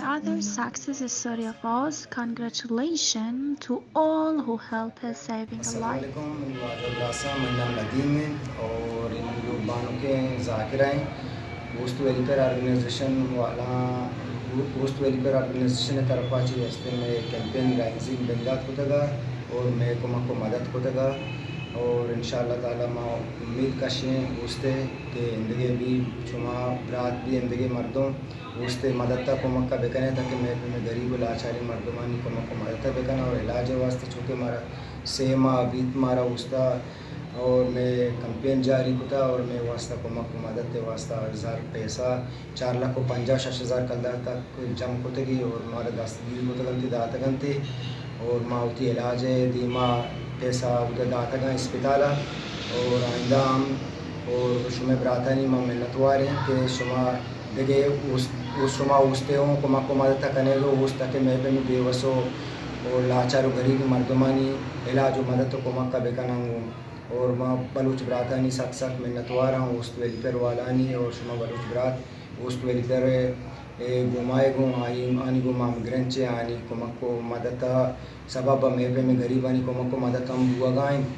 Other success story of ours. Congratulations to all who help us saving a life. السلام علیکم، منی واجہ براساں، منی نام ندیم انت اور انگو بانکیں ذاکرہ انت۔ اوست ویلفیئر آرگنائزیشن والا، اوست ویلفیئر آرگنائزیشن ءِ طرفا چہ استیں مئے کیمپین رائزنگ بندات کتگا اور مئے کمک و مدد کتگا اور انشاءاللہ تعالی ما امید کشیں اوست ءِ کہ اندگہ بھی شما برات بھی اندگہ مردم اوست ءِ مدد ءَ کمک ءَ بکنیں تاکہ مئے پیمیں گریب و لاچاریں مردمانی کمک و مدد ءَ بکناں اور علاج ءِ واستہ چونکہ مارا سے ماہ بیت مارا اوست ءَ اور مئے کمپین جاری کتا اور مئے واستہ کمک و مدد ءِ واستہ ہزار پیسہ، چار لکھ و پنجاہ شش ہزار کلدار تک جم کتگی اور مارا دستگیر کتگ انت، داتگ انت اور ما وتی علاج ءِ دیما پیسہ اودا داتگ انت اسپتال ءَ اور آئندہ ہم اور شمئے براتانی ما منتوار ایں کہ شما دگہ اوست، اوست، شما اوست ءِ اوں کمک و مدد ءَ کنئے گوں اوست ءَ کہ مئے پیمیں بے وس و، و لاچار و گریب مردمانی علاج و مدد و کمک ءَ بکناں گوں۔ اور ما بلوچ براتانی سک سک منتوار آں اوست ویلفیئر والانی اور شما بلوچ برات اوست ویلفیئر ءِ گوما ءَ گوں آئی، آنی گوما ہمگرنچ ءَ آنی کمک و مدد ءِ سبب ءَ مئے پیمیں گریبانی کمک و مدد ہم بوگا انت۔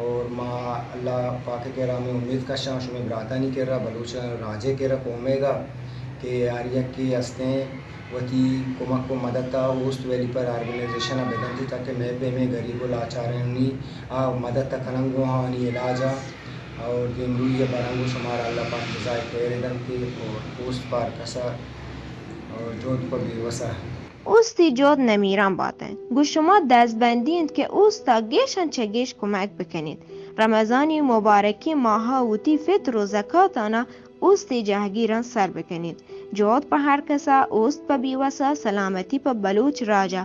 اور ما اللہ پاک ءِ کرا ہمے امید کشاں شمئے براتانی کرا، بلوچ راج ءِ کرا، قوم ءِ گا کہ ہر یکے ہستیں وتی کمک و مدد ءَ اوست ویلفیئر آرگنائزیشن ءَ بدنت تاکہ مئے پیمیں گریب و لاچارانی آ مدد ءَ کننگ و آنی علاج ءَ اور دیمروئی ءَ برنگ و شمارا اللہ پاک جزائے خیر دنت اور اوست پہ ہر کسا اور جہد پہ بے وسا۔ اوستی جہد نمیران باتیں۔ گوں شما دستبندی انت کہ اوستا گیشاں چہ گیش کمک بکنیت۔ رمضانی مبارکی ماہا وتی فطر و زکاتانا اوستی جہگیراں سر بکنیت۔ جہد پہ ہر کسا، اوست پہ بیوسا، سلامتی پہ بلوچ راجا۔